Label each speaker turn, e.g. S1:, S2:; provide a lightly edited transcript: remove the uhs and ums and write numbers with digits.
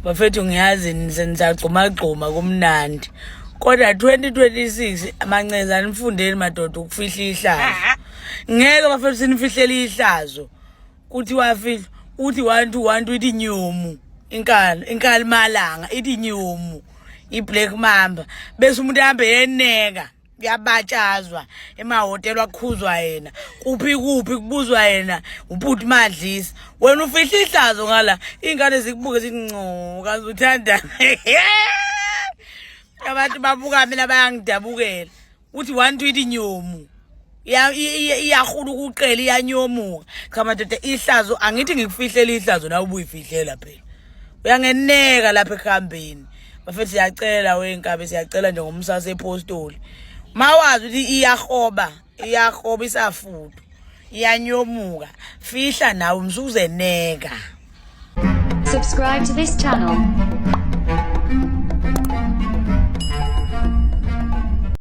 S1: Bafethu, ngiyazi nisagxumagxuma kumnandi, kodwa 2026 amanceza anifundeni madoda ukufihla ihlazo. Ngeke bafethu sinifihlele ihlazo. Kuthi wafihla uthi 1 2 1 2, ithi nyomu inkalo inkali malanga, ithi nyomu i-black mamba, bese umuntu ahambe yeneka, kuyabatshazwa emahhotela, wakhuzwa yena kuphi kuphi, kubuzwa yena uputi madlisa. Wena ufihla ihlazo ngala, iy'ngane zikubuke zithi nco kaze uthanda abantu babuka mina, bayangidabukela. Uthi 1 2, ithi nyomu, iyahula ukuqela, iyanyomuka. Cha madoda, ihlazo angithi ngikufihlela ihlazo, nawe ubuyifihlela phela, uyangeneka lapha ekuhambeni. Bafethu, siyacela wenkabi, siyacela nje ngomsase epostoli, mawazi ukuthi iyahoba, iyahoba isafudu, iyanyomuka, fihla nawe msuzeneka.
S2: Subscribe to this channel.